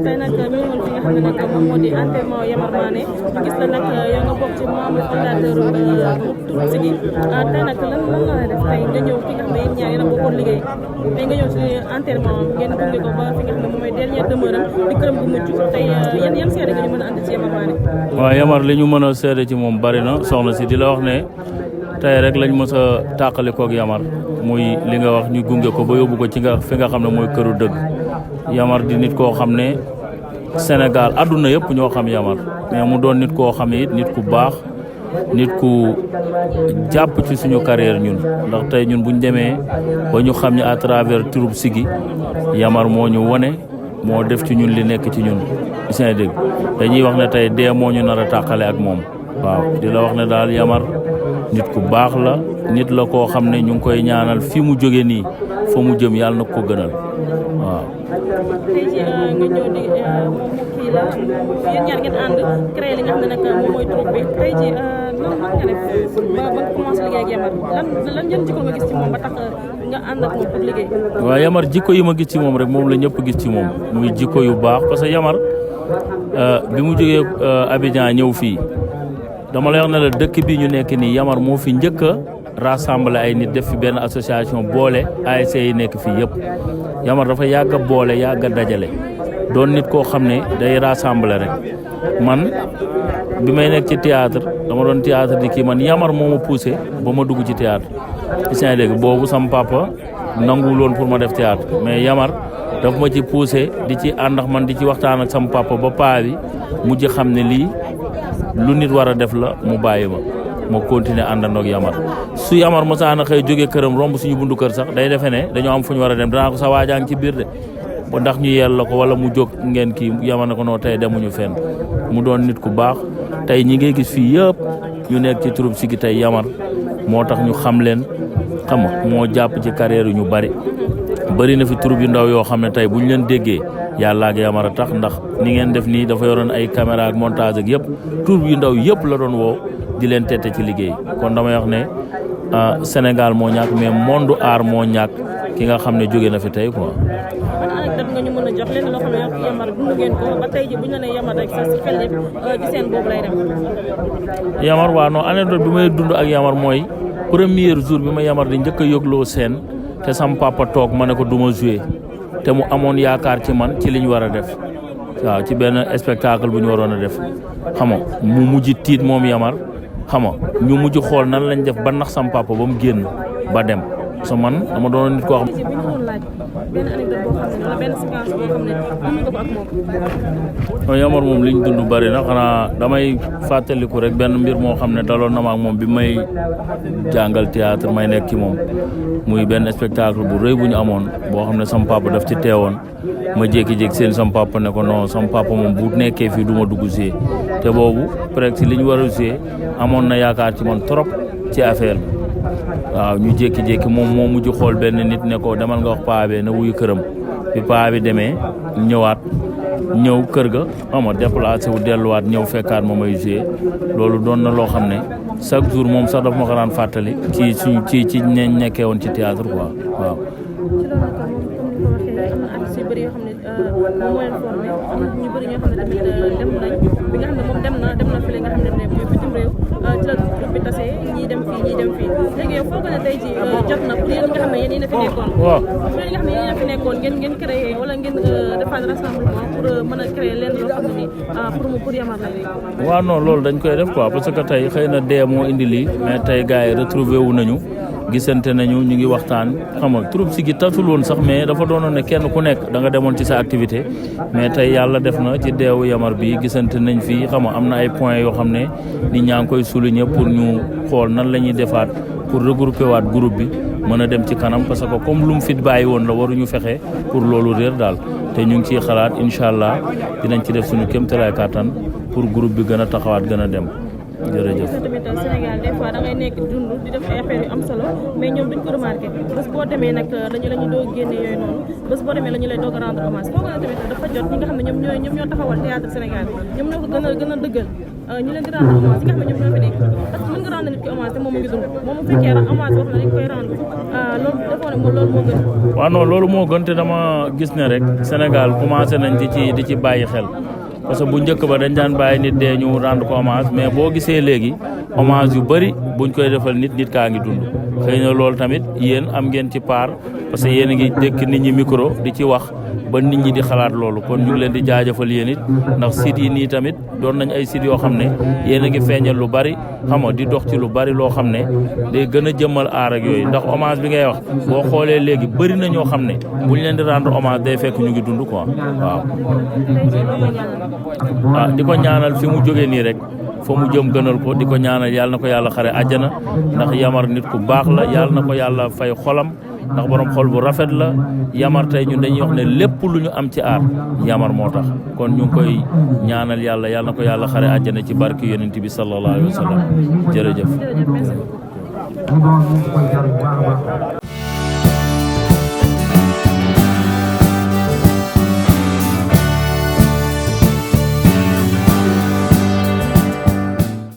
tey nag ñu ngi woon fi nga xam ne nag moom moo di enterrement Yamar Mané ñu gis la nag yow nga bokk ci membre fondateur Troupe Siggi tey nag lan la def tey nga ñëw fi nga xam ne yéen ñaar yéen a bokkoon liggéey tey nga ñëw ci enterrement ngeen gunge ko ba fi nga xam ne moom mooy dernière demeure am di këram bu mucc tey yan seede nga ñu mën a ànd ci Yamar Mané. waaw Yamar li ñu mën a seede ci moom bari na soxna si di la wax ne tey rek lañ mës a tàqali koog Yamar muy li nga wax ñu gunge ko ba yóbbu ko ci nga fi nga xam ne mooy këru dëgg Yamar di nit koo xam ne Sénégal àdduna yëpp ñoo xam Yamar mais mu doon nit koo xam ne it nit ku baax nit ku jàpp ci suñu carrière ñun ndax tey ñun buñ demee ba ñu xam ne à travers Troupe Siggi Yamar moo ñu wone moo def ci ñun li nekk ci ñun seen dégg dañuy wax ne tey dee moo ñu nar a tàqale ak moom waaw di la wax ne daal Yamar nit ku baax la nit la koo xam ne ñu ngi koy ñaanal fi mu jóge nii fa mu jëm yàlla na ko gënal waaw. tey jii nga ñëw di moom kii la yéen ñaar ngeen ànd créé li nga xam ne nag moom mooy troupe bi tey jii nan nga def ba nga commencé liggéey ak Yamar lan yan jikko nga gis ci moom ba tax nga ànd ak moom pour liggéey. waaw Yamar jikko yi ma gis ci moom rek moom la ñëpp gis ci moom muy jikko yu baax parce que Yamar bi mu jógee Abidjan ñëw fii dama lay wax ne la dëkk bi ñu nekk nii Yamar moo fi njëkk a rassembler ay nit def fi benn association boole ASC yi nekk fii yëpp Yamar dafa yàgg a boole yàgg a dajale doon nit koo xam ne day rassembler rek man bi may nekk ci théâtre dama doon théâtre di kii man Yamar moo ma poussé ba ma dugg ci théâtre ci dégg boobu sama papa nanguwul woon pour ma def théâtre mais Yamar daf ma ci poussé di ci ànd ak man di ci waxtaan ak sama papa ba paa bi mujj xam ne lii lu nit war a def la mu bàyyi ma continuer àndandoo ak Yamar su Yamar mosaan a xëy jógee këram romb suñu bundu kër sax day defe ne dañoo am fu ñu war a dem danaa ko sa waajaan ci biir de ba ndax ñu yell la ko wala mu jóg ngeen kii Yamar ne ko noo tey demuñu fenn mu doon nit ku baax tey ñi ngay gis fii yëpp ñu nekk ci Troupe Siggi tey Yamar moo tax ñu xam leen xam nga moo jàpp ci carrière yu ñu bari na fi troupe yu ndaw yoo xam ne tey bu ñu leen déggee yàlla ak Yamar a tax ndax ni ngeen def nii dafa yoroon ay caméra ak montage ak yëpp troupe yu ndaw yëpp la doon woo di leen tette ci liggéey kon damay wax ne Sénégal moo ñàkk mais monde art moo ñàkk ki nga xam ne jóge na fi tey quoi. ban anecdote nga ñu mën a jox leen loo xam ne Yamar dund ngeen ko ba tey ji bu ñu la nee Yamar rek sax si xel yëpp ci seen boobu lay dem. Yamar waaw non anecdote bi may dund ak Yamar mooy premier jour bi ma Yamar di njëkk a yëgloo scène te sam papa toog ma ne ko du ma joué te mu amoon yaakaar ci man ci li ñu war a def waaw ci benn spectacle bu ñu waroon a def xam nga mu mujj tiit moom Yamar xam nga ñu mujj xool nan lañ def ba nax sam papa ba mu génn ba dem so man dama doon nit koo xam. bi ñu doon laaj benn anecdote boo xam ne wala benn séquence boo xam ne dund nga ko ak moom. Yamar moom li ñu dund bari na xanaa damay fàttaliku rek benn mbir moo xam ne daloon na ma ak moom bi may jàngal théâtre may nekk ci moom muy benn spectacle bu rëy bu ñu amoon boo xam ne sam papa daf ci teewoon ma jékki-jékki seen sam papa ne ko non sam papa moom bu nekkee fii du ma dugg jouer te boobu presque li ñu war a jouer amoon na yaakaar ci man trop ci affaire bi waaw ñu jékki-jékki moom moo mujj xool benn nit ne ko demal nga wax paa bi na wuyu këram bi paa bi demee ñëw kër ga xam nga déplacé wu delluwaat ñëw fekkaat ma may jouer loolu doon na loo xam ne chaque jour moom sax daf ma ko daan fàttali ci suñu ci ñeñ nekkee woon ci théâtre quoi waaw. ci loolu nag comme ni ko waxee am na artistes yu bëri yoo xam ne moom moo leen formé am na ñu bëri ñoo xam ne tamit dem nañ bi nga xam ne moom dem na fële nga xam ne mooy bitim réew ci la troupe bi tasee ñii dem fii léegi yow foog ne tey ji jot na pour yéen nga xam ne yéen a fi nekkoon. waaw pour yéen nga xam ne yéen a fi nekkoon ngeen créé wala ngeen defaat rassemblement pour mën a créer leen loo xam ne nii pour Yamar lay léegi. waaw non loolu dañ koy def quoi parce que tey xëy na dee moo indi lii mais tey gars yi retrouvé wu nañu gisante nañu ñu ngi waxtaan xam nga Troupe Siggi tasul woon sax mais dafa doonoon ne kenn ku nekk da nga demoon ci sa activité mais tey yàlla def na ci deewu Yamar bi gisante nañ fii xam nga am na ay points yoo xam ne nit ñaa ngi koy souligner pour ñu xool nan la ñuy defaat pour regrouper waat groupe bi mën a dem ci kanam parce que comme lu mu fit bàyyi woon la waruñu fexe pour loolu réer daal te ñu ngi ciy xalaat incha allah dinañ ci def suñu kéemtalaay kàttan pour groupe bi gën a taxawaat gën a dem jërëjëf. tamit Sénégal des fois da ngay nekk dund di def ay affaires yu am solo mais ñoom duñ ko remarqué bés boo demee nag dañu la ñu doog génne yooyu noonu bés boo demee la ñu lay doog a rendre hommage foog na tamit dafa jot ñi nga xam ne ñoom ñoo taxawal théâtre Sénégal ñoom ñoo ko gën a dëggal ñu leen di rendre hommage ñi nga xam ne ñoom ñoo fi nekk parce que mën nga rendre nit ki hommage te moom mu ngi dund moom mu fekkee hommage wax na dañ koy rendre loolu defoo ne loolu moo gën. waaw non loolu moo gën te dama gis ne rek Sénégal commencé nañ di ci bàyyi xel parce que bu njëkk ba dañ daan bàyyi nit dee ñu rendre ko hommage mais boo gisee léegi hommage yu bëri buñ koy defal nit kaa ngi dund xëy na loolu tamit yéen am ngeen ci part parce que yéen a ngi dëkk nit ñi micro di ci wax ba nit ñi di xalaat loolu kon ñu ngi leen di jaajëfal yéen it ndax sites yi nii tamit doon nañ ay sites yoo xam ne yéen a ngi feeñal lu bari xam nga di dox ci lu bari loo xam ne day gën a jëmmal aar ak yooyu ndax hommage bi ngay wax boo xoolee léegi bëri na ñoo xam ne bu ñu leen di rendre hommage day fekk ñu ngi dund quoi waaw. ah di ko ñaanal fi mu jógee nii rek fa mu jëm gënal ko di ko ñaanal yàlla na ko yàlla xare àjjana ndax Yamar nit ku baax la yàlla na ko yàlla fay xolam ndax borom xol bu rafet la Yamar tey ñun dañuy wax ne lépp lu ñu am ci aar Yamar moo tax kon ñu ngi koy ñaanal yàlla na ko yàlla xare àjjana ci barki yonent bi sallallahu alayhi wa sallam jërëjëf.